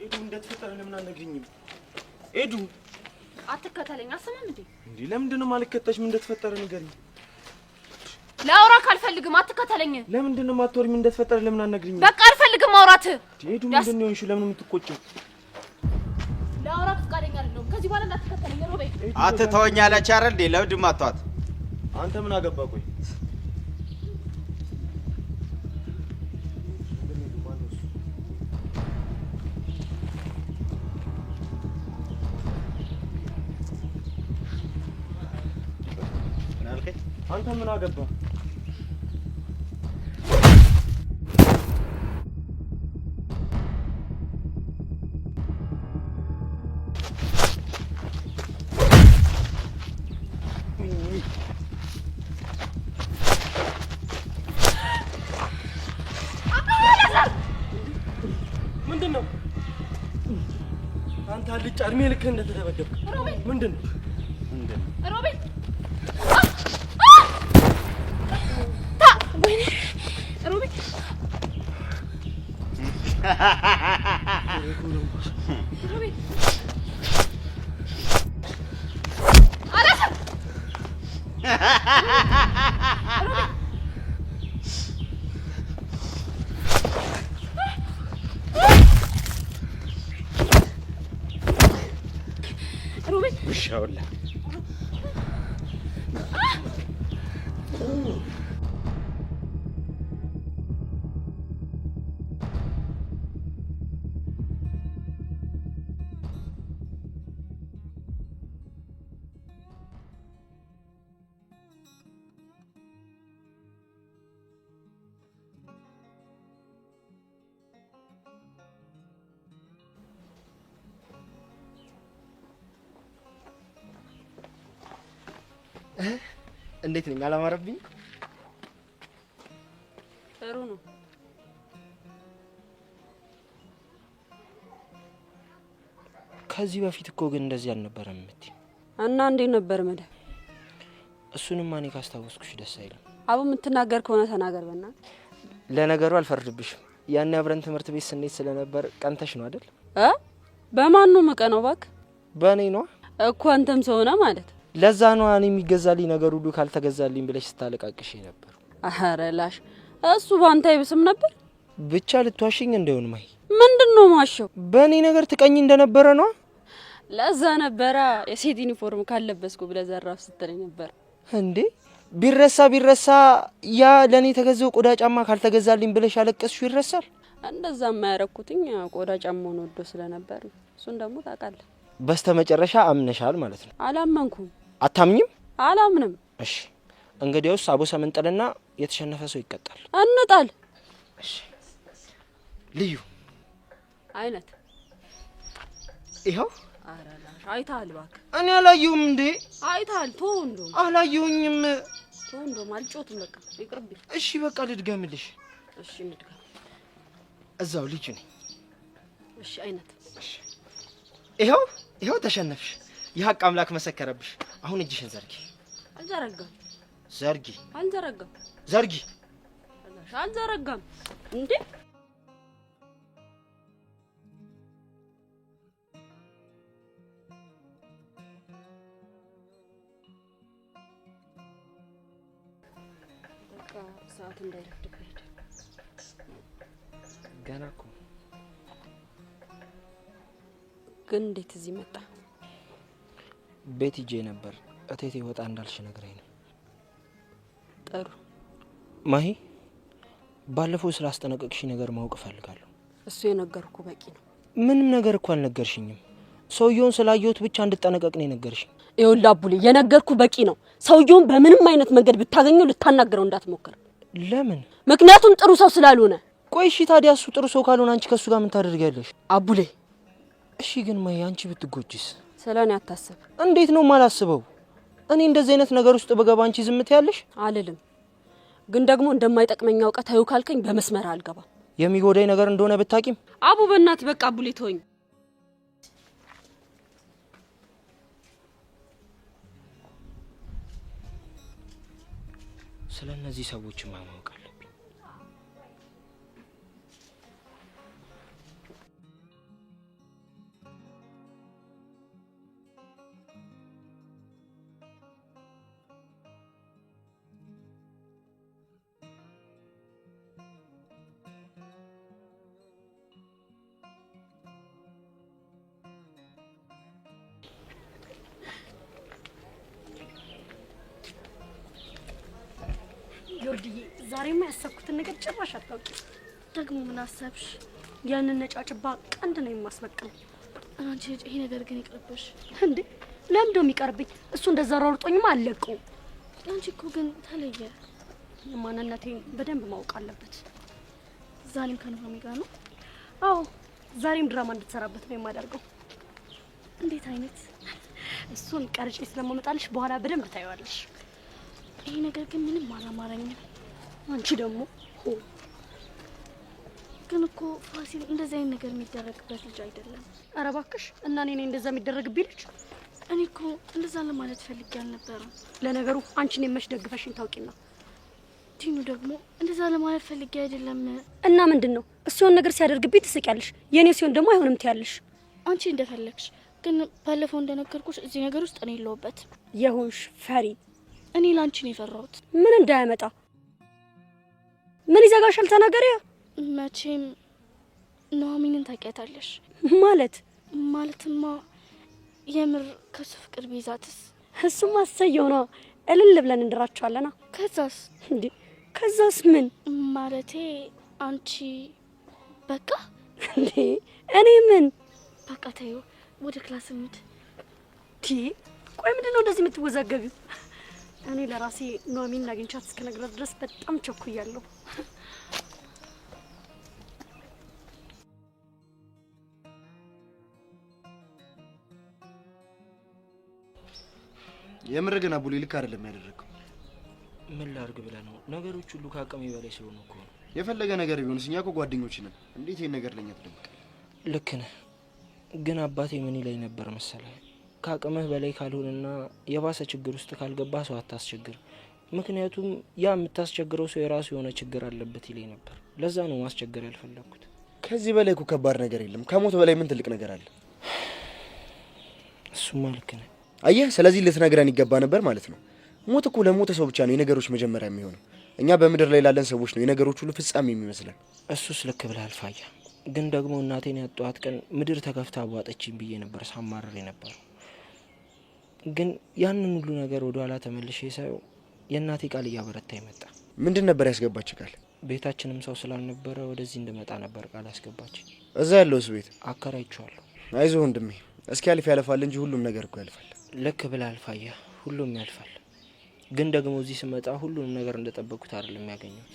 ኤዱ እንደተፈጠረ ለምን አልነግሪኝም? ኤዱ አትከተለኝ። አሰማም እንዴ? እንዴ ለምንድን ነው የማልከተልሽ? ምን እንደተፈጠረ ንገሪኝ። ላውራክ አልፈልግም። አትከተለኝ። ለምንድን ነው የማትወሪኝ? ምን እንደተፈጠረ ለምን አልነግሪኝም? በቃ አልፈልግም ማውራት። ኤዱ ምንድን ነው የሆንሽው? ለምን የምትቆጪው? ላውራክ ፈቃደኛ አይደለሁም። ከዚህ በኋላ እንዳትከተለኝ ሮቤል። አትተወኝ አለች አይደል እንዴ? ለምንድን የማትተዋት? አንተ ምን አገባ? ቆይ አንተ ምን አገባ? ምንድን ነው አንተ አልጫ እድሜ ልክህ እንደተደበደብክ ምንድን ነው? ሮቤል ሮቤል ሮቤል ሮቤል ውሻውላ እንዴት ነኝ? አላማረብኝ? ጥሩ ነው። ከዚህ በፊት እኮ ግን እንደዚህ አልነበረም የምትይኝ። እና እንዴት ነበር መደብ? እሱንማ እኔ ካስታወስኩሽ ደስ አይልም። አቡ የምትናገር ከሆነ ተናገር በእናትህ። ለነገሩ አልፈርድብሽም። ያኔ አብረን ትምህርት ቤት ስንሄድ ስለነበር ቀንተሽ ነው አይደል? እ በማን ነው የምቀነው? እባክህ በእኔ ነዋ እኮ አንተም ሰው ነህ ማለት። ለዛ ነዋ እኔ የሚገዛልኝ ነገር ሁሉ ካልተገዛልኝ ብለሽ ስታለቃቅሽ ነበር። ኧረ ላሽ እሱ በአንተ አይብስም ነበር። ብቻ ልትዋሽኝ እንደሆን ማይ። ምንድን ነው ማሸው? በእኔ ነገር ትቀኝ እንደነበረ ነዋ። ለዛ ነበራ የሴት ዩኒፎርም ካለበስኩ ብለህ ዘራፍ ስትለኝ ነበር። እንዴ ቢረሳ ቢረሳ ያ ለእኔ የተገዛው ቆዳ ጫማ ካልተገዛልኝ ብለሽ ያለቀስሽው ይረሳል? እንደዛ የማያረኩትኝ ቆዳ ጫማውን ወዶ ስለነበር ነው። እሱን ደግሞ ታውቃለህ። በስተመጨረሻ አምነሻል ማለት ነው። አላመንኩም። አታምኝም? አላምንም። እሺ እንግዲያውስ አቦ ሰምንጥልና የተሸነፈ ሰው ይቀጣል። እንጣል። እሺ ልዩ አይነት ይኸው። ኧረ ላሽ አይተሃል? እባክህ እኔ አላየሁም። እንዴ አይተሃል? ተወው፣ እንደውም አላየሁኝም። ተወው፣ እንደውም አልጮትም። በቃ ይቅርብኝ። እሺ በቃ ልድገምልሽ። እሺ እንድገም። እዛው ልጅ ነኝ። እሺ አይነት። እሺ ይኸው ይኸው ተሸነፍሽ። የሀቅ አምላክ መሰከረብሽ። አሁን እጅሽን ዘርጊ። አልዘረጋም። ዘርጊ። አልዘረጋም። ዘርጊ። አልዘረጋም። እንዴ በቃ ሰዓት እንዳይረፍድብህ ሂድ። ገና እኮ ግን እንዴት እዚህ መጣ? ቤት ሂጄ ነበር። እቴቴ ወጣ እንዳልሽ ነግራኝ ነው። ጥሩ ማሂ፣ ባለፈው ስላስጠነቀቅሽኝ ነገር ማወቅ እፈልጋለሁ። እሱ የነገርኩህ በቂ ነው። ምንም ነገር እኮ አልነገርሽኝም። ሰውየውን ስላየሁት ብቻ እንድጠነቀቅ ነው የነገርሽኝ። ይኸውልህ አቡሌ፣ የነገርኩህ በቂ ነው። ሰውየውን በምንም አይነት መንገድ ብታገኘው ልታናግረው እንዳትሞክር። ለምን? ምክንያቱም ጥሩ ሰው ስላልሆነ። ቆይ እሺ፣ ታዲያ እሱ ጥሩ ሰው ካልሆነ አንቺ ከእሱ ጋር ምን ታደርጊያለሽ? አቡሌ። እሺ ግን ማሂ፣ አንቺ ብትጎጂስ? ስለ እኔ አታስብ። እንዴት ነው የማላስበው? እኔ እንደዚህ አይነት ነገር ውስጥ በገባ አንቺ ዝም ትያለሽ? አልልም፣ ግን ደግሞ እንደማይጠቅመኝ አውቀህ ተይው ካልከኝ በመስመር አልገባም። የሚጎዳኝ ነገር እንደሆነ ብታቂም። አቡ በእናትህ በቃ አቡሌ ተወኝ። ስለ እነዚህ ሰዎች ማወቅ አለብኝ። ዮርድዬ ዛሬማ ያሰብኩትን ነገር ጭራሽ አታውቂም። ደግሞ ምን አሰብሽ? ያንን ነጫጭባ ቀንድ ነው የማስበቅለው። አንቺ ልጅ ይሄ ነገር ግን ይቅርብሽ። እንዴ ለምንድነው የሚቀርብኝ? እሱ እንደዛ ሯርጦኝማ አለቀው። አንቺ እኮ ግን ተለየ። ማንነቴን በደንብ ማወቅ አለበት። ዛሬም ከኑሃሚ ጋር ነው? አዎ ዛሬም ድራማ እንድትሰራበት ነው የማደርገው። እንዴት አይነት? እሱን ቀርጬ ስለማመጣልሽ በኋላ በደንብ ታይዋለሽ። ይሄ ነገር ግን ምንም አላማረኝም። አንቺ ደግሞ ሆ ግን እኮ ፋሲል እንደዚህ አይነት ነገር የሚደረግበት ልጅ አይደለም። ኧረ እባክሽ እና እኔ ነኝ እንደዛ የሚደረግብኝ ልጅ? እኔ እኮ እንደዛ ለማለት ፈልጌ አልነበረም። ለነገሩ አንቺ እኔን መች ደግፈሽኝ ታውቂና። ቲኑ ደግሞ እንደዛ ለማለት ፈልጌ አይደለም። እና ምንድን ነው እሱ የሆነ ነገር ሲያደርግብኝ ትስቂያለሽ፣ የእኔ ሲሆን ደግሞ አይሆንም ትያለሽ። አንቺ እንደፈለግሽ ግን ባለፈው እንደነገርኩሽ እዚህ ነገር ውስጥ እኔ የለሁበትም። የሆንሽ ፈሪ። እኔ ላንቺ ነው የፈራሁት። ምን እንዳያመጣ ምን ይዘጋሻል? ተናገሪያ። መቼም ኑሐሚንን ታውቂያታለሽ። ማለት ማለትማ የምር ከሱ ፍቅር ቢይዛትስ? እሱማ አሰየው ነው። እልል ብለን እንድራቸዋለና። ከዛስ? እንዴ ከዛስ ምን? ማለቴ አንቺ በቃ እንዴ እኔ ምን በቃ ተይው፣ ወደ class እንሂድ። ቆይ ምንድን ነው እንደዚህ የምትወዛገቢው? እኔ ለራሴ ኑሐሚንን አግኝቻት እስከነግራት ድረስ በጣም ቸኩያለሁ። የምር ግን አቡሌ ልክ አይደለም ያደረገው። ምን ላድርግ ብለህ ነው? ነገሮች ሁሉ ከአቅሜ በላይ ስለሆኑ እኮ ነው። የፈለገ ነገር ቢሆንስ እኛ እኮ ጓደኞች ነን። እንዴት ይሄን ነገር ለኛ ትደብቃለህ? ልክ ነህ። ግን አባቴ ምን ይለኝ ነበር መሰለህ? ከአቅምህ በላይ ካልሆነና የባሰ ችግር ውስጥ ካልገባ ሰው አታስቸግር። ምክንያቱም ያ የምታስቸግረው ሰው የራሱ የሆነ ችግር አለበት ይለኝ ነበር። ለዛ ነው ማስቸገር ያልፈለግኩት። ከዚህ በላይ እኮ ከባድ ነገር የለም። ከሞት በላይ ምን ትልቅ ነገር አለ? እሱማ ልክ ነህ። አየህ፣ ስለዚህ ልትነግረን ይገባ ነበር ማለት ነው። ሞት እኮ ለሞተ ሰው ብቻ ነው የነገሮች መጀመሪያ የሚሆነው። እኛ በምድር ላይ ላለን ሰዎች ነው የነገሮች ሁሉ ፍጻሜ የሚመስለን። እሱስ ልክ ብለሃል ፋያ። ግን ደግሞ እናቴን ያጣኋት ቀን ምድር ተከፍታ አዋጠችኝ ብዬ ነበር ሳማርር የነበረው። ግን ያንን ሁሉ ነገር ወደ ኋላ ተመልሼ ሳየው የእናቴ ቃል እያበረታ ይመጣ። ምንድን ነበር ያስገባች ቃል? ቤታችንም ሰው ስላልነበረ ወደዚህ እንድመጣ ነበር ቃል ያስገባች። እዛ ያለውስ ቤት አከራይቼዋለሁ። አይዞህ ወንድሜ፣ እስኪ ያልፍ ያለፋል እንጂ ሁሉም ነገር እኮ ያልፋል። ልክ ብለሃል ፋያ፣ ሁሉም ያልፋል። ግን ደግሞ እዚህ ስመጣ ሁሉንም ነገር እንደጠበቅኩት አይደለም ያገኘሁት።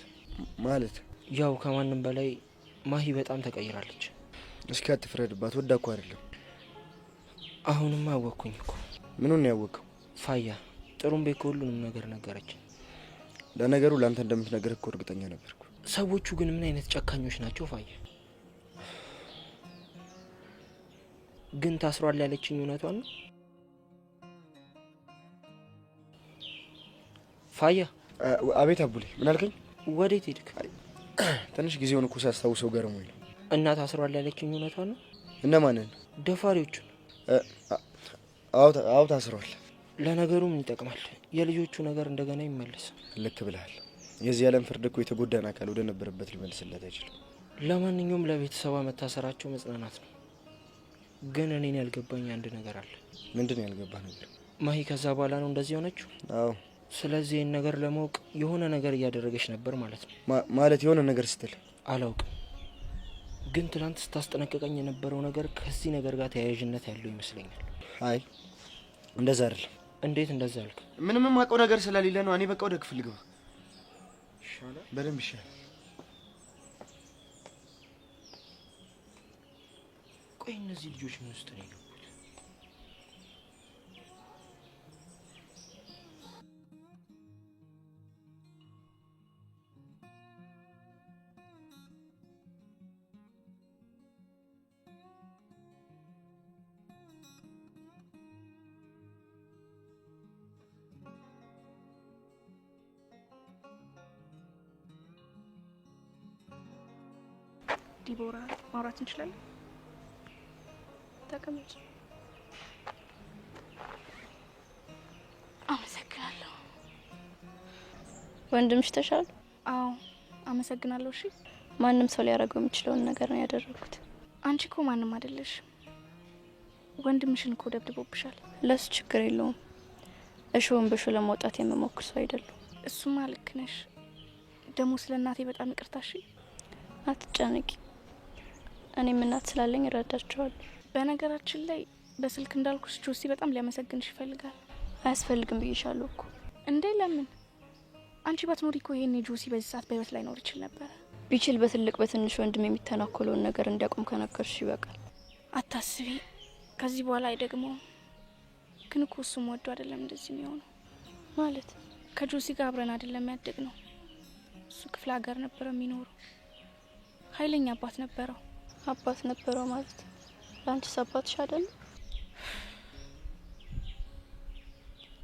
ማለት ያው ከማንም በላይ ማሂ በጣም ተቀይራለች። እስኪ አትፍረድባት፣ ወዳ እኮ አይደለም። አሁንማ አወቅኩኝ እኮ። ምኑን ያወቅኸው? ፋያ ጥሩምቤ እኮ ሁሉንም ነገር ነገረች። ለነገሩ ለአንተ እንደምትነግርህ እኮ እርግጠኛ ነበርኩ። ሰዎቹ ግን ምን አይነት ጨካኞች ናቸው ፋያ። ግን ታስሯል ያለችኝ እውነቷን ነው ፋያ? አቤት አቡሌ፣ ምን አልከኝ? ወዴት ሄድክ? ትንሽ ጊዜውን እኮ ሳስታውሰው ገርሞኝ ነው። እና ታስሯል ያለችኝ እውነቷን ነው? እነማንን? ደፋሪዎቹን። አዎ ታስሯል። ለነገሩ ምን ይጠቅማል? የልጆቹ ነገር እንደገና ይመለስ። ልክ ብለሃል። የዚህ ዓለም ፍርድ እኮ የተጎዳን አካል ወደ ነበረበት ሊመልስለት አይችልም። ለማንኛውም ለቤተሰቧ መታሰራቸው መጽናናት ነው። ግን እኔን ያልገባኝ አንድ ነገር አለ። ምንድን ነው ያልገባህ ነገር? ማሂ ከዛ በኋላ ነው እንደዚህ የሆነችው? አዎ። ስለዚህ ይህን ነገር ለማወቅ የሆነ ነገር እያደረገች ነበር ማለት ነው። ማለት የሆነ ነገር ስትል? አላውቅም፣ ግን ትናንት ስታስጠነቅቀኝ የነበረው ነገር ከዚህ ነገር ጋር ተያያዥነት ያለው ይመስለኛል። አይ እንደዛ አይደለም። እንዴት እንደዛ አልክ? ምንም የማውቀው ነገር ስለሌለ ነው። እኔ በቃ ወደ ክፍል ግባ። ይሻላል፣ በደንብ ይሻላል። ቆይ እነዚህ ልጆች ምን ውስጥ ነው የገቡት? ዲቦራ ማውራት እንችላለን? ተቀመጭ። አመሰግናለሁ። ወንድምሽ ተሻለ? አዎ አመሰግናለሁ። እሺ ማንም ሰው ሊያደርገው የሚችለውን ነገር ነው ያደረኩት። አንቺ እኮ ማንም አይደለሽ። ወንድምሽን እኮ ደብድቦብሻል። ለሱ ችግር የለውም። እሾህን በሾህ ለማውጣት የምሞክር ሰው አይደለሁም። እሱማ ልክ ነሽ። ደግሞ ስለ እናቴ በጣም ይቅርታ። እሺ አትጨነቂ፣ እኔም እናት ስላለኝ እረዳቸዋለሁ። በነገራችን ላይ በስልክ እንዳልኩሽ ጆሲ በጣም ሊያመሰግንሽ ይፈልጋል። አያስፈልግም ብዬሻለሁ እኮ። እንዴ ለምን? አንቺ ባትኖሪ እኮ ይሄኔ ጆሲ በዚህ ሰዓት በህይወት ላይኖር ይችል ነበር። ቢችል በትልቅ በትንሽ ወንድም የሚተናኮለውን ነገር እንዲያቆም ከነገርሽ ይበቃል። አታስቢ፣ ከዚህ በኋላ አይደግመውም። ግን እኮ እሱም ወዶ አይደለም እንደዚህ የሚሆነው። ማለት ከጆሲ ጋር አብረን አይደለም ያደግነው። እሱ ክፍለ ሀገር ነበር የሚኖረው። ኃይለኛ አባት ነበረው። አባት ነበረው ማለት ለአንቺስ አባትሽ አይደለም?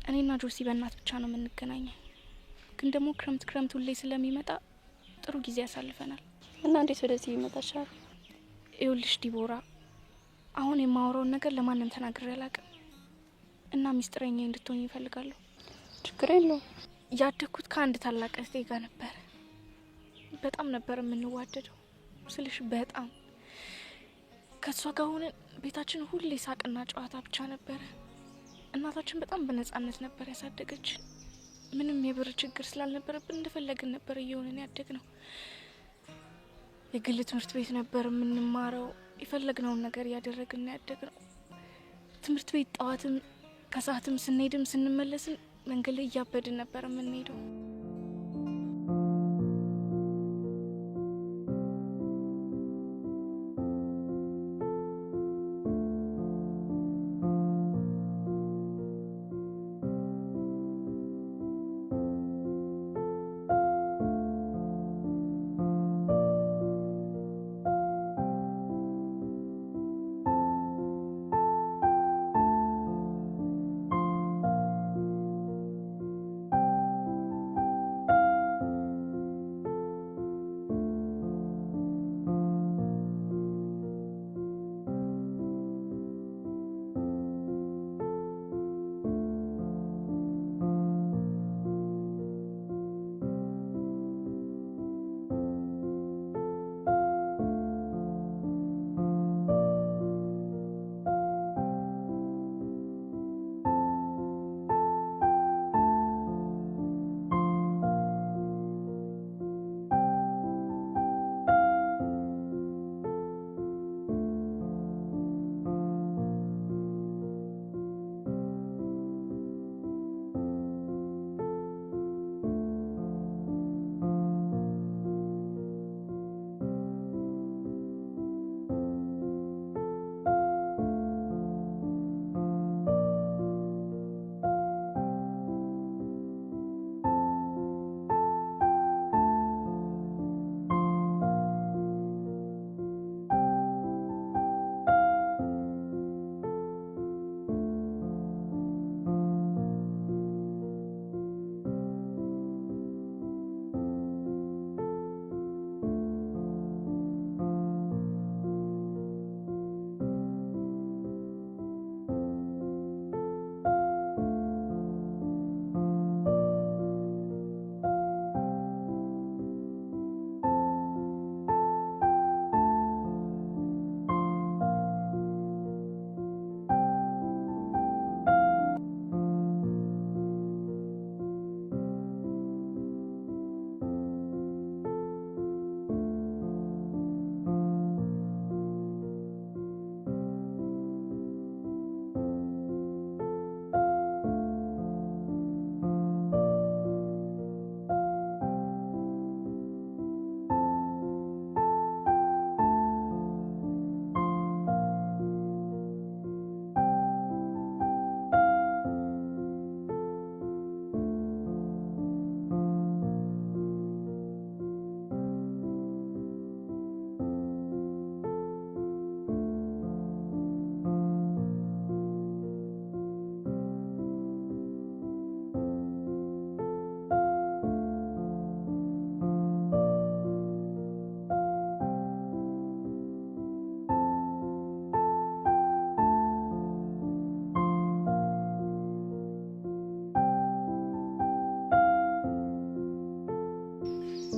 እኔና ጆሲ በእናት ብቻ ነው የምንገናኘው። ግን ደግሞ ክረምት ክረምት ሁሌ ስለሚመጣ ጥሩ ጊዜ ያሳልፈናል። እና እንዴት ወደዚህ ይመጣሻል? ይኸውልሽ ዲቦራ፣ አሁን የማወራውን ነገር ለማንም ተናግሬ አላውቅም እና ሚስጥረኛ እንድትሆኝ እፈልጋለሁ። ችግር የለውም። ያደግኩት ከአንድ ታላቅ እህቴ ጋር ነበር። በጣም ነበር የምንዋደደው ስልሽ በጣም። ከእሷ ጋር ሆነን ቤታችን ሁሌ ሳቅና ጨዋታ ብቻ ነበረ። እናታችን በጣም በነጻነት ነበር ያሳደገችን። ምንም የብር ችግር ስላልነበረብን እንደፈለግን ነበር እየሆንን ያደግነው። የግል ትምህርት ቤት ነበር የምንማረው። የፈለግነውን ነገር እያደረግን ያደግነው። ትምህርት ቤት ጠዋትም ከሰዓትም ስንሄድም ስንመለስም መንገድ ላይ እያበድን ነበር የምንሄደው።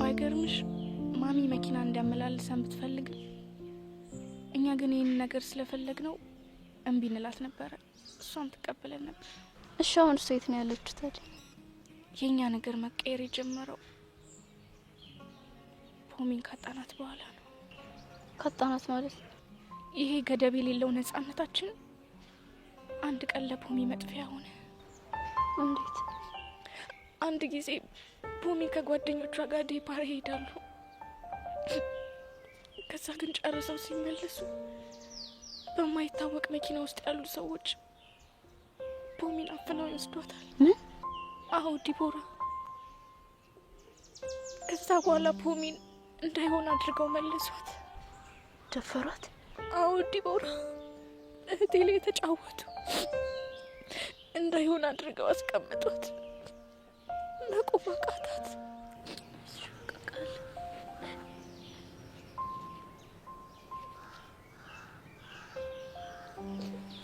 ባይገርምሽ ማሚ መኪና እንዲያመላልሰን ብትፈልግም እኛ ግን ይህን ነገር ስለፈለግነው እምቢ እንላት ነበረ። እሷም ትቀበለን ነበር። እሺ አሁን እሷ የት ነው ያለችው ታዲያ? የኛ ነገር መቀየር የጀመረው ፖሚን ካጣናት በኋላ ነው። ካጣናት ማለት? ይሄ ገደብ የሌለው ነጻነታችን አንድ ቀን ለፖሚ መጥፊያ ሆነ። እንዴት? አንድ ጊዜ ፖሚ ከጓደኞቿ ጋር day party ይሄዳሉ። ከዛ ግን ጨርሰው ሲመለሱ በማይታወቅ መኪና ውስጥ ያሉ ሰዎች ፖሚን አፍነው ይወስዷታል። ምን? አዎ ዲቦራ። ከዛ በኋላ ፖሚን እንዳይሆን አድርገው መለሷት። ደፈሯት? አዎ ዲቦራ፣ እህቴ ላይ የተጫወቱ እንዳይሆን አድርገው አስቀምጧት። መቆም አቃታት።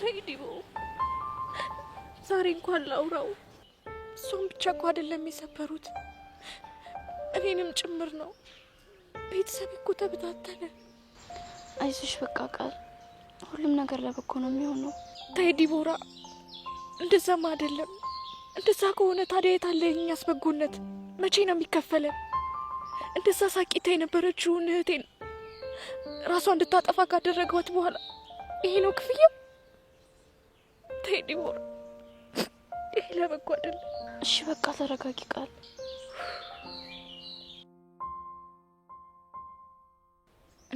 ተይ ዲቦ፣ ዛሬ እንኳን ላውራው። እሷን ብቻ እኮ አይደለም የሰበሩት፣ እኔንም ጭምር ነው። ቤተሰብ እኮ ተበታተነ። አይዞሽ በቃ ቃል፣ ሁሉም ነገር ለበጎ ነው የሚሆነው። ተይ ዲቦራ፣ እንደዛማ አይደለም። እንደዛ ከሆነ ታዲያ የታለ የእኛስ በጎነት? መቼ ነው የሚከፈለን? እንደዛ ሳቂታ የነበረችውን እህቴን ራሷ እንድታጠፋ ካደረጓት በኋላ ይሄ ነው ክፍያ? ተይ ዲቦራ፣ ይሄ ለበጎ አይደለም። እሺ በቃ ተረጋጊ ቃል።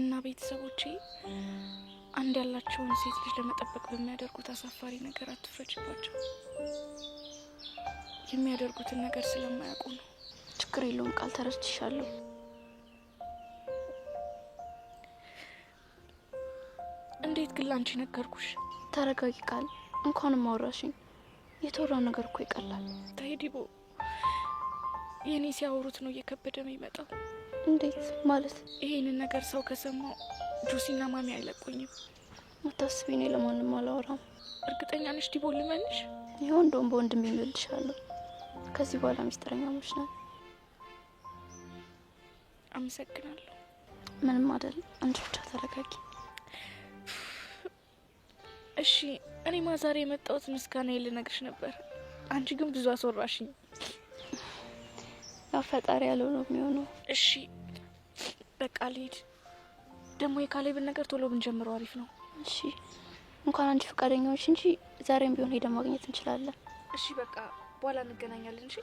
እና ቤተሰቦቼ አንድ ያላቸውን ሴት ልጅ ለመጠበቅ በሚያደርጉት አሳፋሪ ነገር አትፍረጅባቸው። የሚያደርጉትን ነገር ስለማያውቁ ነው። ችግር የለውም ቃል፣ ተረድቼሻለሁ። እንዴት ግን ላንቺ ነገርኩሽ? ተረጋጊ ቃል፣ እንኳንም አወራሽኝ። የተወራው ነገር እኮ ይቀላል። ተይ ዲቦ፣ የኔ ሲያወሩት ነው እየከበደ የሚመጣው። እንዴት ማለት? ይሄንን ነገር ሰው ከሰማው ጆሲና ማሚ አይለቁኝም። አታስቢ፣ እኔ ለማንም አላወራም። እርግጠኛ ነሽ ዲቦ? ልመንሽ? ይኸው እንደውም በወንድሜ እምልልሻለሁ። ከዚህ በኋላ ሚስጥረኛሞች ነን። አመሰግናለሁ። ምንም አይደል፣ አንቺ ብቻ ተረጋጊ። እሺ፣ እኔማ ዛሬ የመጣሁት ምስጋና ልነግርሽ ነበር። አንቺ ግን ብዙ አስወራሽኝ። ያው ፈጣሪ ያለው ነው የሚሆነው። እሺ በቃ ልሂድ። ደግሞ የካሌብን ነገር ቶሎ ብንጀምረው አሪፍ ነው። እሺ፣ እንኳን አንቺ ፈቃደኛ ሆንሽ እንጂ ዛሬም ቢሆን ሄደን ማግኘት እንችላለን። እሺ በቃ በኋላ እንገናኛለን። እሺ።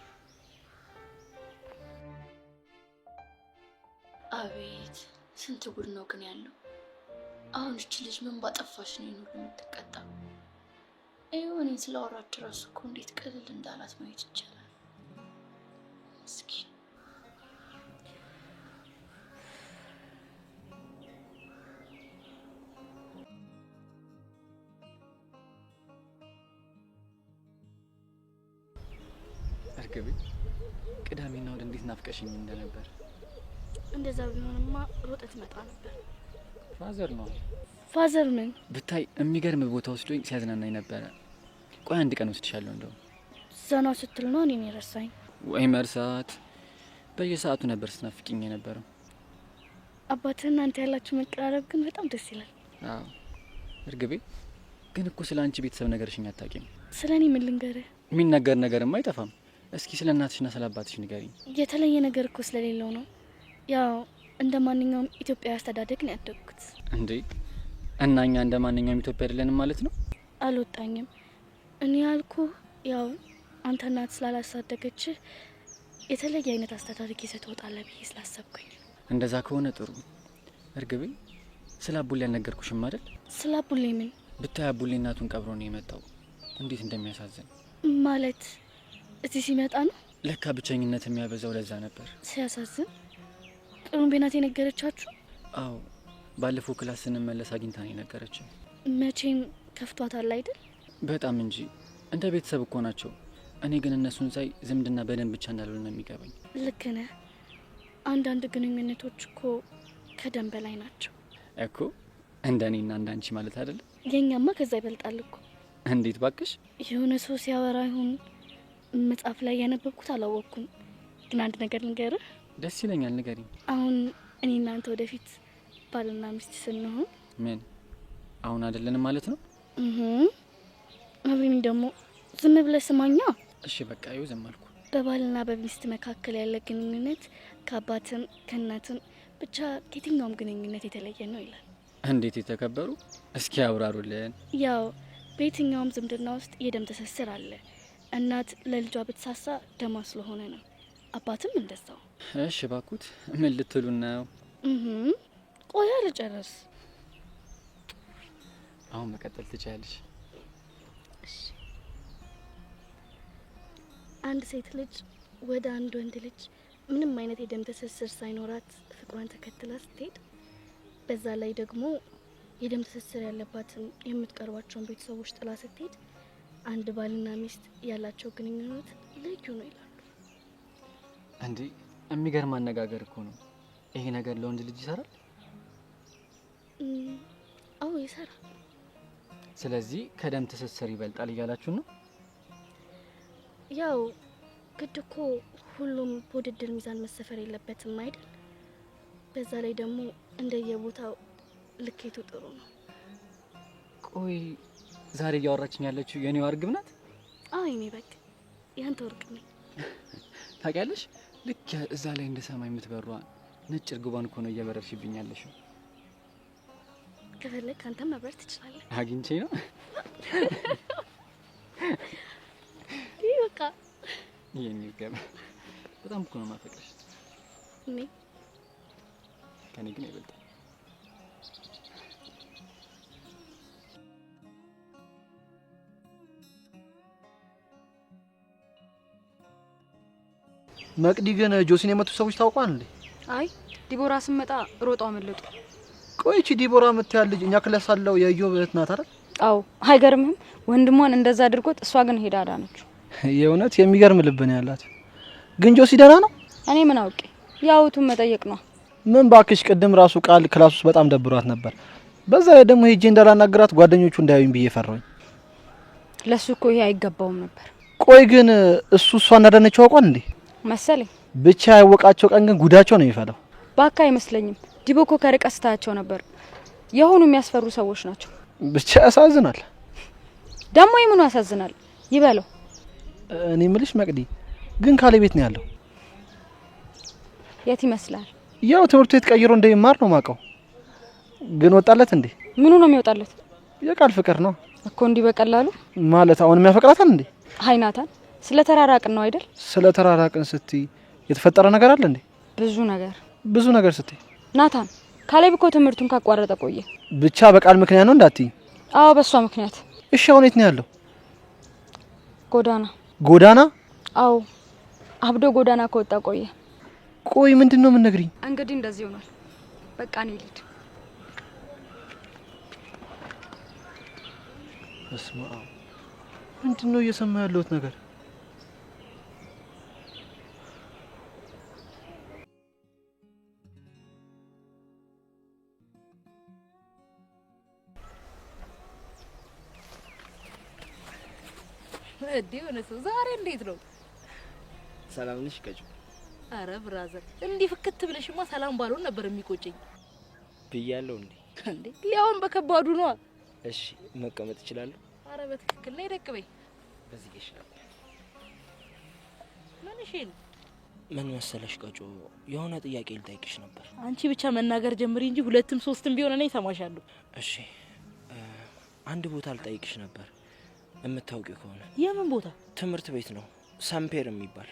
አቤት ስንት ጉድ ነው ግን ያለው። አሁን እቺ ልጅ ምን ባጠፋሽ ነው ይሄን ሁሉ የምትቀጣ? ይኸው እኔን ስላወራች እራሱ እኮ እንዴት ቅልል እንዳላት ማየት ይቻላል። ምስኪን። እርግቤ፣ ቅዳሜና እሑድ እንዴት ናፍቀሽኝ እንደነበር። እንደዛ ቢሆንማ ሮጠህ ትመጣ ነበር። Father ነው። Father ምን ብታይ የሚገርም ቦታ ወስዶኝ ሲያዝናናኝ ነበረ። ቆይ አንድ ቀን ወስድሻለሁ። እንደው ዘና ስትል ነው እኔን የረሳኝ። ወይ መርሳት። በየሰዓቱ ነበር ስትናፍቂኝ የነበረው። አባትህና አንተ ያላችሁ መቀራረብ ግን በጣም ደስ ይላል። አዎ እርግቤ፣ ግን እኮ ስለ አንቺ ቤተሰብ ነገርሽኝ አታውቂም። ስለ እኔ ምን ልንገርህ? የሚነገር ነገርማ አይጠፋም። እስኪ ስለ እናትሽና ስለ አባትሽ ንገሪኝ። የተለየ ነገር እኮ ስለሌለው ነው። ያው እንደ ማንኛውም ኢትዮጵያዊ አስተዳደግ ነው ያደግኩት። እንዴ፣ እና እኛ እንደ ማንኛውም ኢትዮጵያ አይደለንም ማለት ነው? አልወጣኝም። እኔ ያልኩህ ያው አንተ እናት ስላላሳደገችህ የተለየ አይነት አስተዳደግ ይዘህ ትወጣለህ ብዬ ስላሰብኩኝ። እንደዛ ከሆነ ጥሩ። እርግቤ፣ ስለ አቡሌ አልነገርኩሽም አይደል? ስለ አቡሌ ምን? ብታይ አቡሌ እናቱን ቀብሮ ነው የመጣው። እንዴት እንደሚያሳዝን። ማለት እዚህ ሲመጣ ነው? ለካ ብቸኝነት የሚያበዛው ለዛ ነበር። ሲያሳዝን። ጥሩምቤ ናት የነገረቻችሁ? አዎ፣ ባለፈው class ስንመለስ አግኝታ ነው የነገረችን። መቼም ከፍቷታል አይደል? በጣም እንጂ፣ እንደ ቤተሰብ እኮ ናቸው። እኔ ግን እነሱን ሳይ ዝምድና በደንብ ብቻ እንዳልሆነ ነው የሚገባኝ። ልክ ነህ። አንዳንድ ግንኙነቶች እኮ ከደም በላይ ናቸው እኮ። እንደ እኔና እንደ አንቺ ማለት አይደለም? የኛማ ከዛ ይበልጣል እኮ። እንዴት ባክሽ? የሆነ ሰው ሲያወራ ይሁን መጽሐፍ ላይ ያነበብኩት አላወቅኩም፣ ግን አንድ ነገር ልንገርህ። ደስ ይለኛል፣ ንገሪኝ። አሁን እኔ እናንተ ወደፊት ባልና ሚስት ስንሆን። ምን አሁን አይደለንም ማለት ነው? አብሬም ደግሞ ዝም ብለህ ስማኛ። እሺ በቃ ይኸው ዝም አልኩ። በባልና በሚስት መካከል ያለ ግንኙነት ከአባትም ከእናትም ብቻ ከየትኛውም ግንኙነት የተለየ ነው ይላል። እንዴት የተከበሩ? እስኪ አብራሩልን። ያው በየትኛውም ዝምድና ውስጥ የደም ትስስር አለ። እናት ለልጇ ብትሳሳ ደሟ ስለሆነ ነው። አባትም እንደዛው። እሺ ባኩት ምን ልትሉን ነው? ቆያ ልጨርስ። አሁን መቀጠል ትችያለሽ። እሺ። አንድ ሴት ልጅ ወደ አንድ ወንድ ልጅ ምንም አይነት የደም ትስስር ሳይኖራት ፍቅሯን ተከትላ ስትሄድ፣ በዛ ላይ ደግሞ የደም ትስስር ያለባትን የምትቀርባቸውን ቤተሰቦች ጥላ ስትሄድ፣ አንድ ባልና ሚስት ያላቸው ግንኙነት ልዩ ነው ይላሉ። እንዴ የሚገርም አነጋገር እኮ ነው። ይሄ ነገር ለወንድ ልጅ ይሰራል? አዎ ይሰራል። ስለዚህ ከደም ትስስር ይበልጣል እያላችሁ ነው? ያው ግድ እኮ ሁሉም በውድድር ሚዛን መሰፈር የለበትም አይደል? በዛ ላይ ደግሞ እንደየቦታው ልኬቱ ጥሩ ነው። ቆይ ዛሬ እያወራችኝ ያለችው የኔዋ እርግብ ናት? አዎ የኔ በግ፣ ያንተ ወርቅ ነኝ። ታውቂያለሽ፣ ልክ እዛ ላይ እንደ ሰማይ የምትበሯ ነጭ እርግቧን እኮ ነው እየበረርሽብኝ ያለሽው። ከፈለግ አንተም መብረር ትችላለህ። አግኝቼ ነው። ይህ በቃ የኔ እርግብ በጣም እኮ ነው የማፈቅርሽ። እኔ ከኔ ግን አይበልጥም። መቅዲ ግን ጆሲን የመቱ ሰዎች ታውቋል እንዴ? አይ ዲቦራ ስመጣ ሮጣው አመለጡ። ቆይ እቺ ዲቦራ የምትያል ልጅ እኛ class አለው የኢዮብ እህት ናት አይደል? አዎ አይገርምህም? ወንድሟን እንደዛ አድርጎት እሷ ግን ሄዳ አዳነችው። የእውነት የሚገርም ልብ ነው ያላት። ግን ጆሲ ደህና ነው? እኔ ምን አውቄ፣ ያውቱን መጠየቅ ነው። ምን ባክሽ፣ ቅድም ራሱ ቃል class ውስጥ በጣም ደብሯት ነበር። በዛ ላይ ደግሞ ሄጄ እንዳላናግራት ጓደኞቹ እንዳያዩኝ ብዬ ፈራሁኝ። ለሱ እኮ ይሄ አይገባውም ነበር። ቆይ ግን እሱ እሷ እንዳዳነችው አውቋል እንዴ? መሰለኝ። ብቻ ያወቃቸው ቀን ግን ጉዳቸው ነው የሚፈላው። ባካ አይመስለኝም። ዲቦ እኮ ከርቀት ስታያቸው ነበር። የሆኑ የሚያስፈሩ ሰዎች ናቸው። ብቻ ያሳዝናል። ደግሞ የምኑ ያሳዝናል? ይበለው። እኔ ምልሽ መቅዲ ግን ካሌ ቤት ነው ያለው? የት ይመስላል? ያው ትምህርት ቤት ቀይሮ እንደሚማር ነው ማቀው። ግን ወጣለት እንዴ? ምኑ ነው የሚወጣለት? የቃል ፍቅር ነው እኮ። እንዲህ በቀላሉ ማለት አሁን የሚያፈቅራታል እንዴ? አይ ናታን፣ ስለ ተራራቅን ነው አይደል? ስለ ተራራቅን ስትይ የተፈጠረ ነገር አለ እንዴ? ብዙ ነገር። ብዙ ነገር ስትይ? ናታን፣ ካሌብ እኮ ትምህርቱን ካቋረጠ ቆየ። ብቻ በቃል ምክንያት ነው እንዳትይ። አዎ በሷ ምክንያት። እሺ አሁን የት ነው ያለው? ጎዳና። ጎዳና? አዎ አብዶ ጎዳና ከወጣ ቆየ። ቆይ ምንድን ነው የምንነግሪኝ? እንግዲህ እንደዚህ ሆኗል። በቃ እኔ ልሂድ። በስመ አብ፣ ምንድን ነው እየሰማ ያለሁት ነገር? እንዴ ሆነ ሰው ዛሬ እንዴት ነው? ሰላም ነሽ ቀጭ? አረ brother፣ እንዲህ ፍክት ብለሽማ ሰላም ባልሆን ነበር የሚቆጨኝ። ብያለሁ እንዴ? እንዴ ሊያውን በከባዱ ነው። እሺ መቀመጥ እችላለሁ? አረ በትክክል ነይ፣ ደቅ በይ። በዚህ ይሻላል። ምን እሺ ነው? ምን መሰለሽ ቀጮ፣ የሆነ ጥያቄ ልጠይቅሽ ነበር። አንቺ ብቻ መናገር ጀምሪ እንጂ ሁለትም ሶስትም ቢሆን እኔ እሰማሻለሁ። እሺ አንድ ቦታ ልጠይቅሽ ነበር የምታውቂው ከሆነ። የምን ቦታ? ትምህርት ቤት ነው፣ ሰምፔር የሚባል።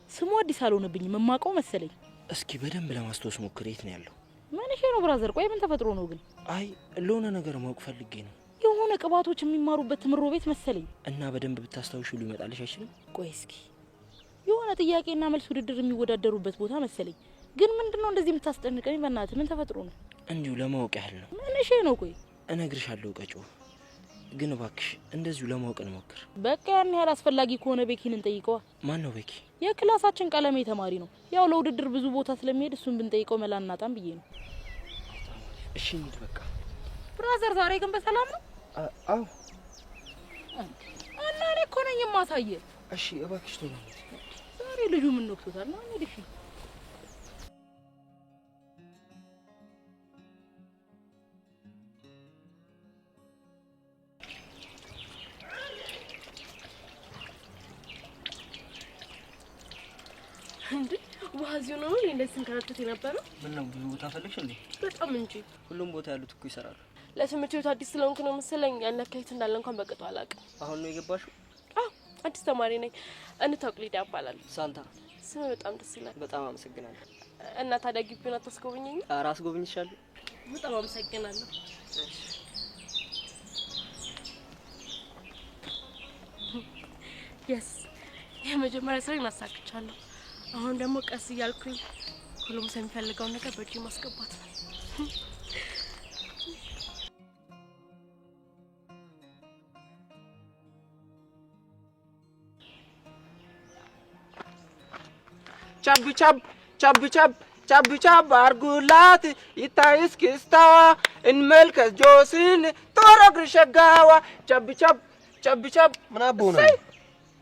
ስሙ አዲስ አልሆነብኝም፣ የማውቀው መሰለኝ። እስኪ በደንብ ለማስታወስ ሞክሪ። የት ነው ያለው? ምን እሺ ነው brother? ቆይ ምን ተፈጥሮ ነው ግን? አይ ለሆነ ነገር ማወቅ ፈልጌ ነው። የሆነ ቅባቶች የሚማሩበት ትምህርት ቤት መሰለኝ። እና በደንብ ብታስታውሺው ሊመጣልሽ አይችልም? ቆይ እስኪ የሆነ ጥያቄና መልስ ውድድር የሚወዳደሩበት ቦታ መሰለኝ። ግን ምንድነው እንደዚህ የምታስጨንቀኝ? በእናትህ ምን ተፈጥሮ ነው? እንዲሁ ለማወቅ ያህል ነው። ምን እሺ ነው? ቆይ እነግርሻለሁ ቀጮ፣ ግን እባክሽ እንደዚሁ ለማወቅ እንሞክር። በቃ ያን ያህል አስፈላጊ ከሆነ ቤኪን እንጠይቀዋ። ማን ነው ቤኪ? የክላሳችን ቀለሜ ተማሪ ነው። ያው ለውድድር ብዙ ቦታ ስለሚሄድ እሱን ብንጠይቀው መላ እናጣም ብዬ ነው። እሺ እንሂድ በቃ። brother ዛሬ ግን በሰላም ነው? አዎ። እና እኔ እኮ ነኝ የማሳየህ። እሺ እባክሽ ቶሎ እንሂድ። ዛሬ ልጁ ምን ነክቶታል? ነው እንሂድ። እሺ እንዴ ውሃ ውሃ እዚሁ ነው ነው እንደዚህ ስንከራተት የነበረው? ምን ነው ብዙ ቦታ ፈለግሽ እንዴ? በጣም እንጂ። ሁሉም ቦታ ያሉት እኮ ይሰራሉ። ለትምህርት ቤቱ አዲስ ስለሆንኩ ነው መሰለኝ ያን ያክል እንዳለ እንኳን በቅጡ አላውቅም። አሁን ነው የገባሽው? አዎ አዲስ ተማሪ ነኝ። እንታውቅ ሊዳ እባላለሁ። ሳንታ። ስም በጣም ደስ ይላል። በጣም አመሰግናለሁ። እና ታዲያ ግቢውን አታስጎበኘኝም? ኧረ አስጎብኝሻለሁ። በጣም አመሰግናለሁ። Yes የመጀመሪያ ስራዬን አሳክቻለሁ። አሁን ደግሞ ቀስ እያልኩኝ ሁሉም ሰው የሚፈልገውን ነገር በእጄ ማስገባት ነው። ቻብ ቻብ ቻብ ቻብ ቻብ ቻብ አርጉላት ይታይ እስክስታዋ እንመልከት ጆሲን ጦር እግር ሸጋዋ ቻብ ቻብ ቻብ ቻብ። ምን አቦ ነው?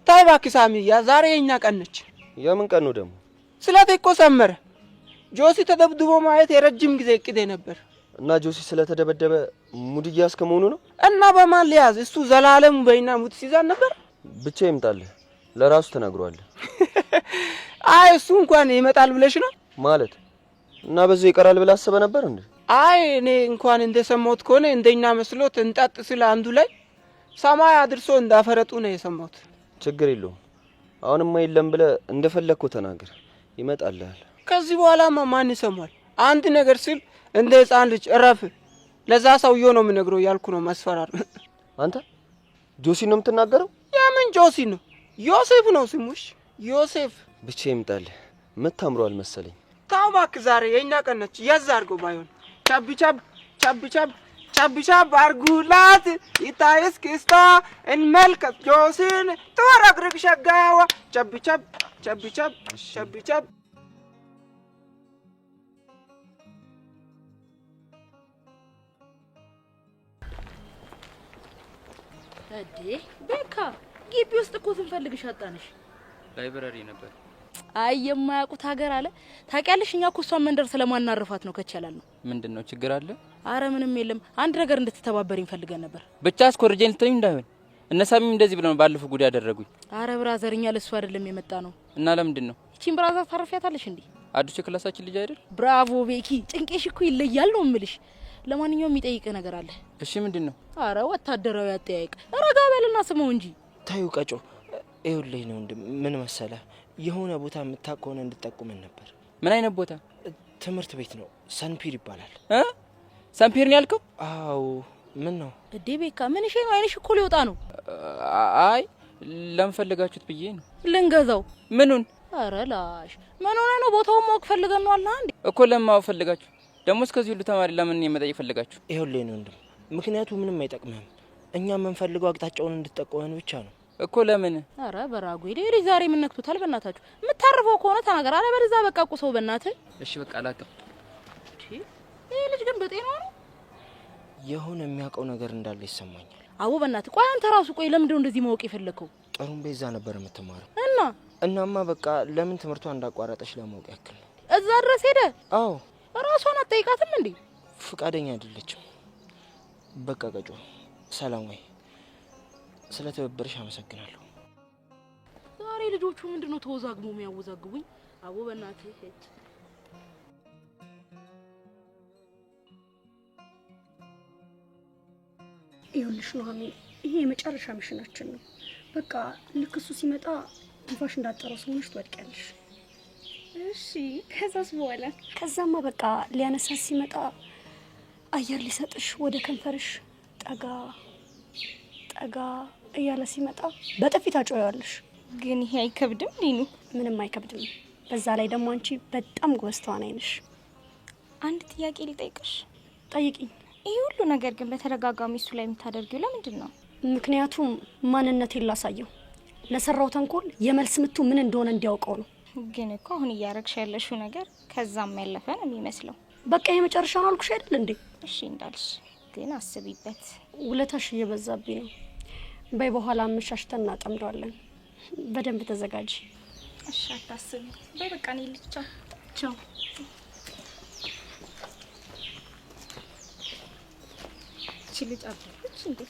ታይ እባክህ ሳሚያ፣ ዛሬ የኛ ቀን ነች። የምን ቀን ነው ደግሞ? ስለቴ እኮ ሰመረ። ጆሲ ተደብድቦ ማየት የረጅም ጊዜ እቅዴ ነበር። እና ጆሲ ስለተደበደበ mood እያዝክ መሆኑ ነው? እና በማን ሊያዝ? እሱ ዘላለም በይና mood ሲዛን ነበር። ብቻ ይምጣልህ፣ ለራሱ ተናግሯል። አይ እሱ እንኳን ይመጣል ብለሽ ነው ማለት? እና በዚህ ይቀራል ብለህ አስበህ ነበር እንዴ? አይ እኔ እንኳን እንደሰማሁት ከሆነ እንደኛ መስሎት እንጣጥ ስለ አንዱ ላይ ሰማይ አድርሶ እንዳፈረጡ ነው የሰማሁት። ችግር የለውም። አሁንማ የለም ብለህ እንደፈለግከው ተናገር፣ ይመጣልሃል። ከዚህ በኋላማ ማን ይሰማል? አንድ ነገር ስል እንደ ህፃን ልጅ እረፍ፣ ለዛ ሰውዬው ነው የምነግረው ያልኩ ነው ማስፈራር። አንተ ጆሲ ነው የምትናገረው? የምን ጆሲ ነው? ዮሴፍ ነው ስሙሽ፣ ዮሴፍ። ብቻ ይምጣልህ። ምታምሯል መሰለኝ። ተው እባክህ፣ ዛሬ የኛ ቀን ነች። ያዝ አድርገው ባይሆን ቻብ ቻብ ቻብ ቻብ ቻብ ቻብ አርጉላት ይታይ እስክስታ እንመልከት ጆሲን ትወረግርግ ሸጋዋ ቻብ ቻብ ቻብ ቻብ ቻብ ቻብ። እዴ ቤካ፣ ግቢ ውስጥ እኮ ስንፈልግሽ አጣንሽ። Library ነበር። አይ የማያውቁት ሀገር አለ። ታውቂያለሽ፣ እኛ እኮ እሷን መንደር ስለማናርፋት ነው ከቻላል ነው። ምንድነው ችግር አለ? አረ ምንም የለም። አንድ ነገር እንድትተባበሪኝ ፈልገን ነበር። ብቻ አስኮርጀኝ ልትለኝ እንዳይሆን። እነ ሳሚም እንደዚህ ብለው ነው ባለፈው ጉድ ያደረጉኝ። አረ brother፣ እኛ ለሱ አይደለም የመጣ ነው። እና ለምንድን ነው? ይቺን brother ታርፊያታለሽ እንዴ? አዲሱ የ class ኣችን ልጅ አይደል? Bravo ቤኪ፣ ጭንቄሽ እኮ ይለያል ነው የምልሽ። ለማንኛውም የሚጠይቅህ ነገር አለ። እሺ ምንድነው? አረ ወታደራዊ አጠያየቅ። ረጋ በልና ስመው እንጂ። ታዩ ቀጮ፣ ይኸውልህ ነው ወንድም፣ ምን መሰለህ የሆነ ቦታ የምታውቅ ከሆነ እንድጠቁመን ነበር። ምን አይነት ቦታ? ትምህርት ቤት ነው፣ ሰንፒር ይባላል። እ ሰንፒር ነው ያልከው? አዎ። ምን ነው እዴ ቤካ፣ ምን እሺ ነው? አይንሽ እኮ ሊወጣ ነው። አይ ለምን ፈልጋችሁት ብዬ ነው። ልንገዛው። ምኑን? አረ ላሽ፣ ምን ሆነ ነው? ቦታውን ማወቅ ፈልገን ነው አለ እንዴ? እኮ ለምን ማወቅ ፈልጋችሁ? ደግሞ እስከዚህ ሁሉ ተማሪ ለምን እኔን መጠየቅ ፈልጋችሁ? ይኸውልህ ነው ወንድም፣ ምክንያቱ ምንም አይጠቅምህም። እኛ የምንፈልገው አቅጣጫውን እንድትጠቁመን ብቻ ነው። እኮ ለምን? አረ በራጉ ይሄ ዛሬ ምን ነክቶታል? በእናታችሁ የምታርፈው ከሆነ ተናገር፣ አለበለዚያ በቃ ቁሰው በእናትህ። እሺ በቃ አላውቅም። ይሄ ልጅ ግን በጤናው ነው? የሆነ የሚያውቀው ነገር እንዳለ ይሰማኛል። አቦ በእናትህ ቆይ፣ አንተ ራሱ ቆይ፣ ለምንድነው እንደዚህ ማወቅ የፈለከው? ጥሩምቤ እዛ ነበር የምትማረው። እና እናማ በቃ ለምን ትምህርቷን እንዳቋረጠች ለማወቅ ያክል ነው። እዛ ድረስ ሄደ? አዎ። ራሷን አትጠይቃትም እንዴ? ፍቃደኛ አይደለችም። በቃ ቀጮ፣ ሰላም ወይ። ስለ ትብብርሽ አመሰግናለሁ። ዛሬ ልጆቹ ምንድነው ተወዛግቦ የሚያወዛግቡኝ? አቦ በእናትህ ሂድ። ይኸውልሽ ኑሐሚን፣ ይሄ የመጨረሻ mission ኣችን ነው። በቃ ልክ እሱ ሲመጣ ትንፋሽ እንዳጠረው ሰው ሆነሽ ትወድቂያለሽ። እሺ ከዛስ በኋላ? ከዛማ በቃ ሊያነሳት ሲመጣ አየር ሊሰጥሽ ወደ ከንፈርሽ ጠጋ ጠጋ እያለ ሲመጣ በጥፊ ታጮያለሽ። ግን ይሄ አይከብድም ሊኑ? ምንም አይከብድም። በዛ ላይ ደግሞ አንቺ በጣም ጎበዝ ተዋናይ ነሽ። አንድ ጥያቄ ልጠይቅሽ? ጠይቂኝ። ይሄ ሁሉ ነገር ግን በተደጋጋሚ እሱ ላይ የምታደርጊው ለምንድን ነው? ምክንያቱም ማንነቴን ላሳየው፣ ለሰራው ተንኮል የመልስ ምቱ ምን እንደሆነ እንዲያውቀው ነው። ግን እኮ አሁን እያረግሽ ያለሽው ነገር ከዛም ያለፈ ነው የሚመስለው። በቃ የመጨረሻ ነው አልኩሽ አይደል እንዴ? እሺ እንዳልሽ፣ ግን አስቢበት። ውለታሽ እየበዛብኝ ነው። በይ በኋላ አመሻሽተን እናጠምደዋለን። በደንብ ተዘጋጂ። እሺ አታስቢ። በይ በቃ እኔ ልሂድ። ቻው ቻው። እቺ ልጅ አበደች እንዴ?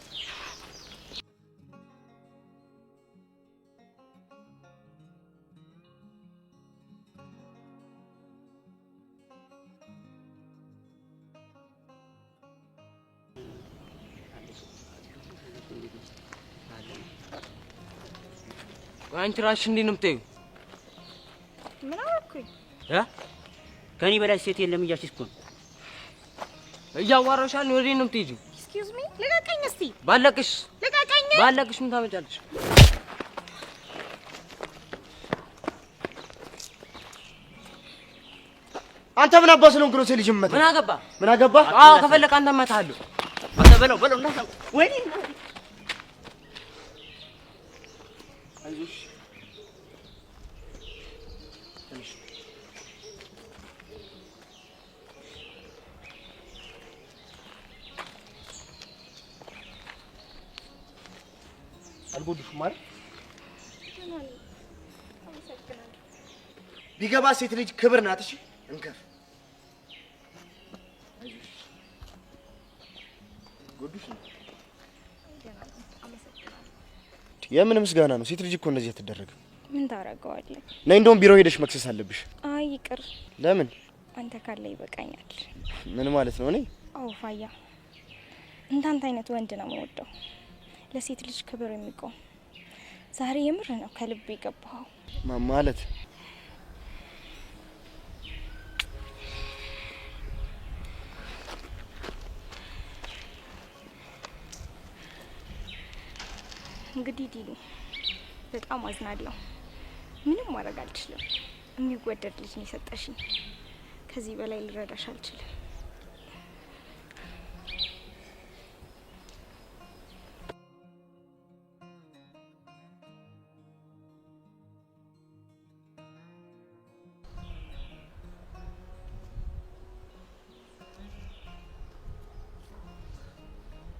አንቺ ራስሽ እንዴት ነው የምታዪው? ምን አደረኩኝ? እ ከኔ በላይ ሴት የለም እያልሽ እኮ ነው። እያዋራሁሽ ወዴት ነው የምትሄጂው? Excuse me፣ ልቀቀኝ እስቲ። ባለቅሽ ልቀቀኝ። ባለቅሽ ምን ታመጫለሽ? አንተ ምን አባ ስለሆንክ ነው ሴት ልጅ የምመታው? ምን አገባ? ምን አገባ? አዎ ከፈለክ አንተ እመታሃለሁ። አንተ በለው በለው እና ወይኔ አይዞሽ አልጎዱሽም አይደል? ቢገባ ሴት ልጅ ክብር ናት። እሺ እንከፍ። ጎዱሽ ነው። የምን ምስጋና ነው? ሴት ልጅ እኮ እንደዚህ አትደረግም። ምን ታደርገዋለህ? ነይ፣ እንደውም ቢሮ ሄደሽ መክሰስ አለብሽ። አይ ይቅር። ለምን? አንተ ካለ ይበቃኛል። ምን ማለት ነው? እኔ አዎ ፋያ፣ እንዳንተ አይነት ወንድ ነው የምወደው፣ ለሴት ልጅ ክብር የሚቆም። ዛሬ የምር ነው ከልብ የገባኸው። ማለት እንግዲህ ዲኑ በጣም አዝናለሁ። ምንም ማድረግ አልችልም። የሚወደድ ልጅ ነው የሰጠሽኝ። ከዚህ በላይ ልረዳሽ አልችልም።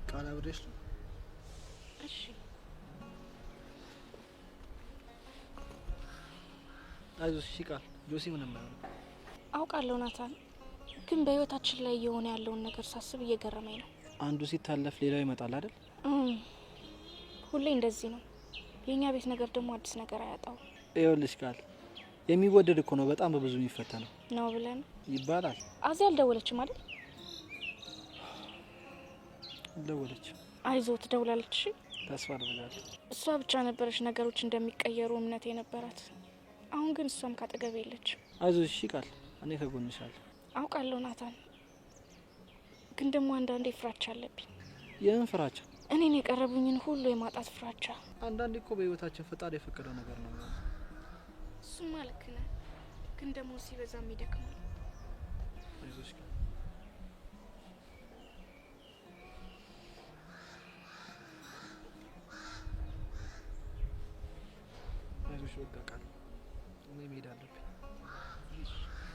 ቃል አብሬሽ ነው። እሺ አይዞሽ። እሺ ቃል፣ ጆሲ ምንም አይሆንም። አውቃለሁ ናታን፣ ግን በህይወታችን ላይ እየሆነ ያለውን ነገር ሳስብ እየገረመኝ ነው። አንዱ ሲታለፍ ሌላው ይመጣል አይደል? ሁሌ እንደዚህ ነው። የእኛ ቤት ነገር ደግሞ አዲስ ነገር አያጣው። ይኸውልሽ ቃል፣ የሚወደድ እኮ ነው በጣም በብዙ የሚፈተነው ነው ብለን ይባላል። አዚ አልደወለችም አይደል? አልደወለችም። አይዞህ ትደውላለች። እሺ ተስፋ አድርጋለሁ። እሷ ብቻ ነበረች ነገሮች እንደሚቀየሩ እምነት የነበራት። አሁን ግን እሷም ካጠገቤ የለችም። አይዞሽ እሺ ቃል፣ እኔ ከጎንሽ አለሁ። አውቃለሁ ናታን፣ ግን ደግሞ አንዳንዴ ፍራቻ አለብኝ። የምን ፍራቻ? እኔን የቀረቡኝን ሁሉ የማጣት ፍራቻ። አንዳንዴ እኮ በህይወታችን ፈጣሪ የፈቀደው ነገር ነው የሚሆነው። እሱማ ልክ ነህ፣ ግን ደግሞ ሲበዛም ይደክማል። አይዞሽ ቃል። አይዞሽ በቃ ቃል፣ እኔ መሄድ አለብኝ።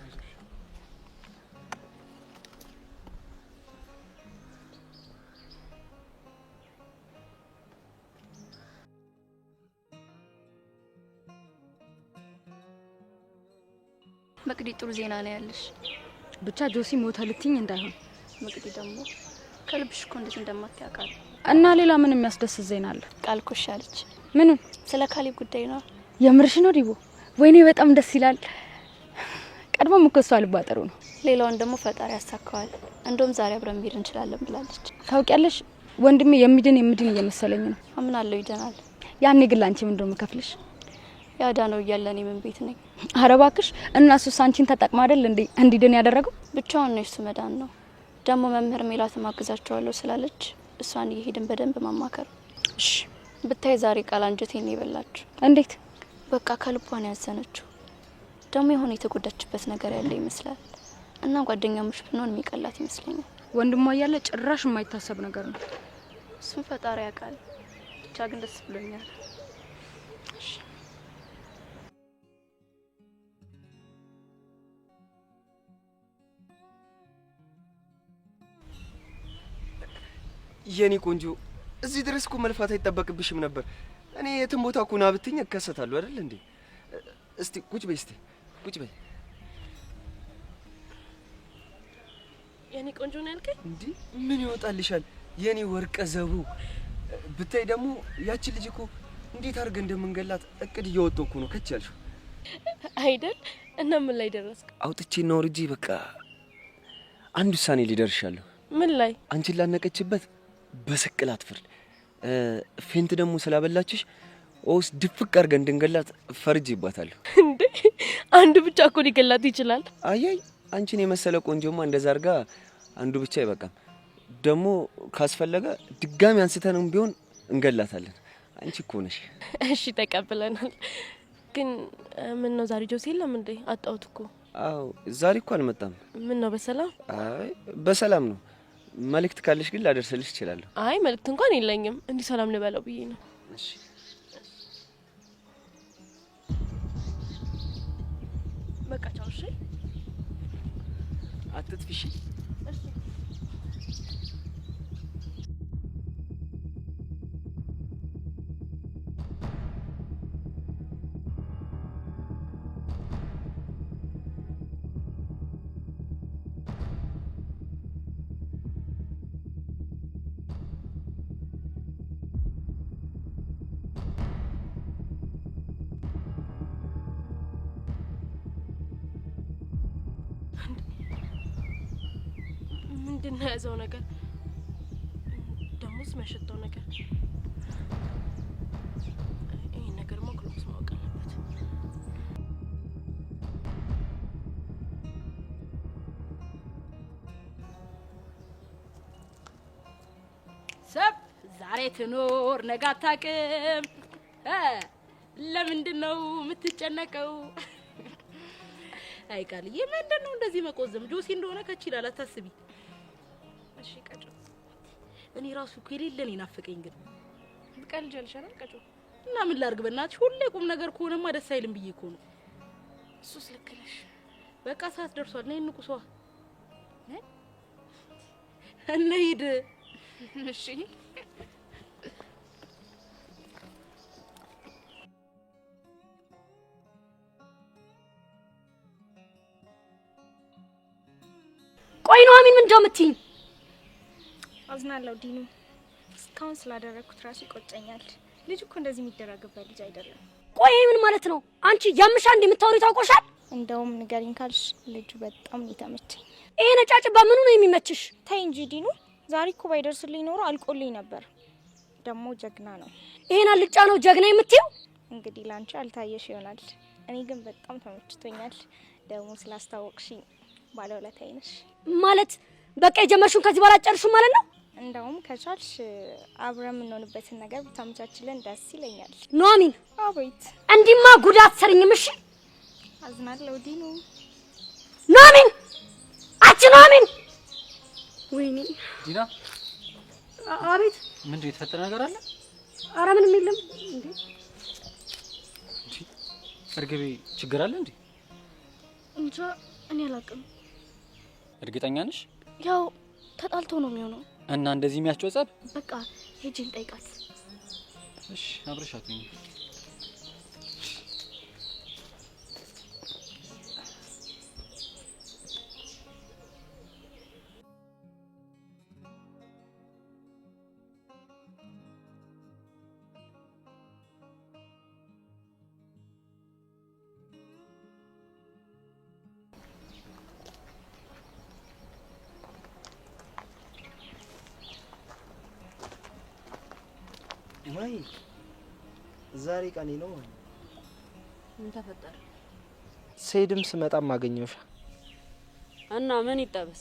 አይዞሽ። መቅዲ ጥሩ ዜና ነው ያለሽ። ብቻ ጆሲ ሞተ ልትኝ እንዳይሆን። መቅዲ ደግሞ ከልብሽ እኮ እንዴት እንደማታውቃል። እና ሌላ ምን የሚያስደስት ዜና አለ? ቃል ኮሽ አለች። ምኑን? ስለ ካሌብ ጉዳይ ነው። የምርሽ ነው ዲቦ? ወይኔ በጣም ደስ ይላል። ቀድሞም እኮ እሷ ልቧ ጥሩ ነው። ሌላውን ደግሞ ፈጣሪ ያሳካዋል። እንደውም ዛሬ አብረን መሄድ እንችላለን ብላለች። ታውቂያለሽ ወንድሜ የሚድን እየመሰለኝ ነው። አምናለሁ ይድናል። ያኔ ግን ላንቺ ምንድነው የምከፍልሽ? ያዳነው እያለ እኔ ምን ቤት ነኝ? ኧረ እባክሽ። እና እሱስ አንቺን ተጠቅማ አይደል እንዴ እንዲድን ያደረገው? ብቻውን ነው የሱ መዳን ነው። ደግሞ መምህር ሜላትም አግዛቸዋለሁ ስላለች እሷን እየሄድን በደንብ ማማከር። እሺ ብታይ ዛሬ ቃል አንጀቴን ነው የበላችው። እንዴት? በቃ ከልቧ ነው ያዘነችው። ደግሞ የሆነ የተጎዳችበት ነገር ያለ ይመስላል። እና ጓደኛሞች ብንሆን የሚቀላት ይመስለኛል። ወንድሟ እያለ ጭራሽ የማይታሰብ ነገር ነው። እሱም ፈጣሪ ያውቃል። ብቻ ግን ደስ ብሎኛል። እሺ የኔ ቆንጆ እዚህ ድረስ እኮ መልፋት አይጠበቅብሽም ነበር። እኔ የትም ቦታ እኮ ና ብትይኝ እከሰታለሁ አይደል እንዴ? እስቲ ቁጭ በይ፣ እስቲ ቁጭ በይ። የኔ ቆንጆ ነው ያልከኝ? እንዴ ምን ይወጣልሻል የኔ ወርቀ ዘቡ። ብታይ ደግሞ ያችን ልጅ እኮ እንዴት አድርገን እንደምንገላት እቅድ እያወጣሁ እኮ ነው ከች ያልሽው አይደል? እና ምን ላይ ደረስክ? አውጥቼ እና ወርጄ በቃ አንድ ውሳኔ ሊደርሻለሁ። ምን ላይ? አንቺን ላነቀችበት በስቅላት ፍርድ፣ faint ደግሞ ስላበላችሽ ውስጥ ድፍቅ አድርገን እንድንገላት ፈርጄባታለሁ። እንዴ አንዱ ብቻ እኮ ሊገላት ይችላል። አያይ አንቺን የመሰለ ቆንጆማ እንደዛ አድርጋ አንዱ ብቻ አይበቃም። ደግሞ ካስፈለገ ድጋሚ አንስተንም ቢሆን እንገላታለን። አንቺ እኮ ነሽ። እሺ ተቀብለናል። ግን ምን ነው ዛሬ ጆሲ የለም እንዴ? አጣሁት እኮ። አዎ ዛሬ እኮ አልመጣም። ምን ነው በሰላም? አይ በሰላም ነው። መልእክት ካለሽ ግን ላደርስልሽ እችላለሁ። አይ መልእክት እንኳን የለኝም፣ እንዲህ ሰላም ልበለው ብዬ ነው። እሺ በቃ ቻው። እሺ አትጥፊ። እሺ እሺ። ምንድን ነው የያዘው ነገር? ደሞስ የሚያሸተው ነገር። ይሄን ነገርማ ክሎስ ማወቅ አለበት። ሰብ ዛሬ ትኖር ነገ አታውቅም። ለምንድን ነው የምትጨነቀው? አይ ቃልዬ፣ ምንድን ነው እንደዚህ መቆዘም? ጆሲ እንደሆነ ከች ይላል፣ አታስቢ። እሺ ቀጮ፣ እኔ ራሱ እኮ የሌለን ይናፍቀኝ። ግን ትቀልጃለሽ አይደል ቀጮ? እና ምን ላድርግ በእናትሽ፣ ሁሌ ቁም ነገር ከሆነማ ደስ አይልም ብዬ እኮ ነው። እሱስ ልክ ነሽ። በቃ ሰዓት ደርሷል። ነይ እንቁሷ፣ እንሂድ። እሺ ቆይ ኑሐሚን፣ ምንድን ነው የምትይኝ? አዝናለሁ ዲኑ፣ እስካሁን ስላደረግኩት ራሱ ይቆጨኛል። ልጅ እኮ እንደዚህ የሚደረግበት ልጅ አይደለም። ቆይ ይሄ ምን ማለት ነው? አንቺ ያምሻ እንደ የምታወሪው ታውቆሻል? እንደውም ንገሪኝ ካልሽ ልጁ በጣም ነው የተመቸኝ። ይሄ ነጫጭባ ምኑ ነው የሚመችሽ? ተይ እንጂ ዲኑ፣ ዛሬ እኮ ባይደርስልኝ ኖሮ አልቆልኝ ነበር። ደግሞ ጀግና ነው። ይሄን አልጫ ነው ጀግና የምትይው? እንግዲህ ላንቺ አልታየሽ ይሆናል፣ እኔ ግን በጣም ተመችቶኛል። ደግሞ ስላስታወቅሽኝ ባለውለታዬ ነሽ። ማለት በቃ የጀመርሽውን ከዚህ በኋላ አትጨርሹም ማለት ነው? እንደውም ከቻልሽ አብረን የምንሆንበትን ነገር ብታመቻችልን ደስ ይለኛል። ኑሐሚን፣ አቤት። እንዲማ ጉዳት አትሰሪኝም። እሺ አዝናለሁ ዲኑ። ኑሐሚን፣ አንቺ ኑሐሚን! ወይኔ ዲና። አቤት። ምንድን ነው የተፈጠረ ነገር አለ? አረ ምንም የለም። እንዴ እርግቤ፣ ችግር አለ እንዴ? እንጃ እኔ አላውቅም። እርግጠኛ ነሽ? ያው ተጣልቶ ነው የሚሆነው። እና እንደዚህ የሚያስጮህ ጸብ? በቃ ሄጄ ልጠይቃት። እሺ አብረሻት ነኝ። ማይ ዛሬ ቀኔ ነው። ምን ተፈጠረ? ስሄድም ስመጣም አገኘሁሽ። እና ምን ይጠበስ?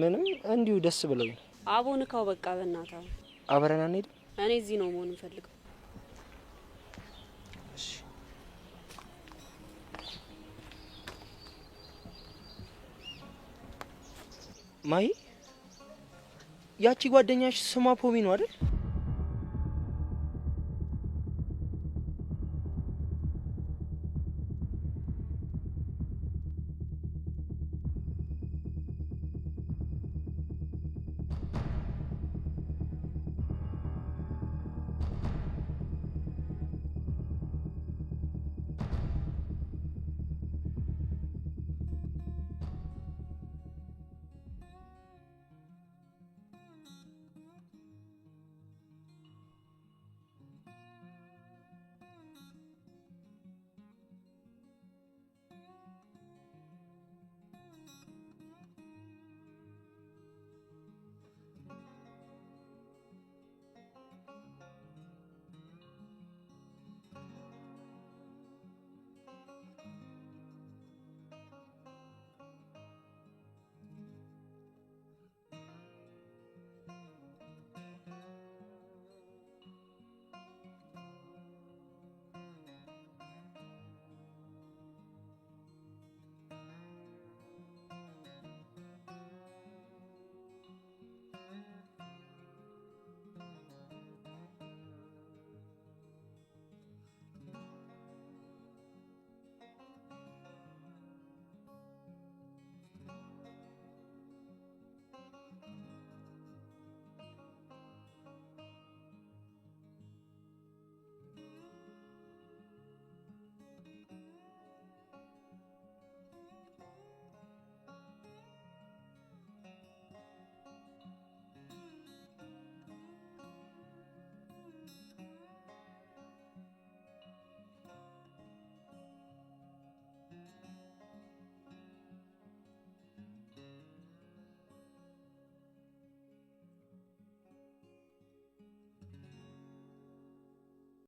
ምንም፣ እንዲሁ ደስ ብሎኝ ነው። አቦ ንካው በቃ በእናትህ። አብረን አንሄድም? እኔ እዚህ ነው መሆን የምፈልገው። እሺ ማይ፣ ያቺ ጓደኛሽ ስሟ ፖሚ ነው አይደል?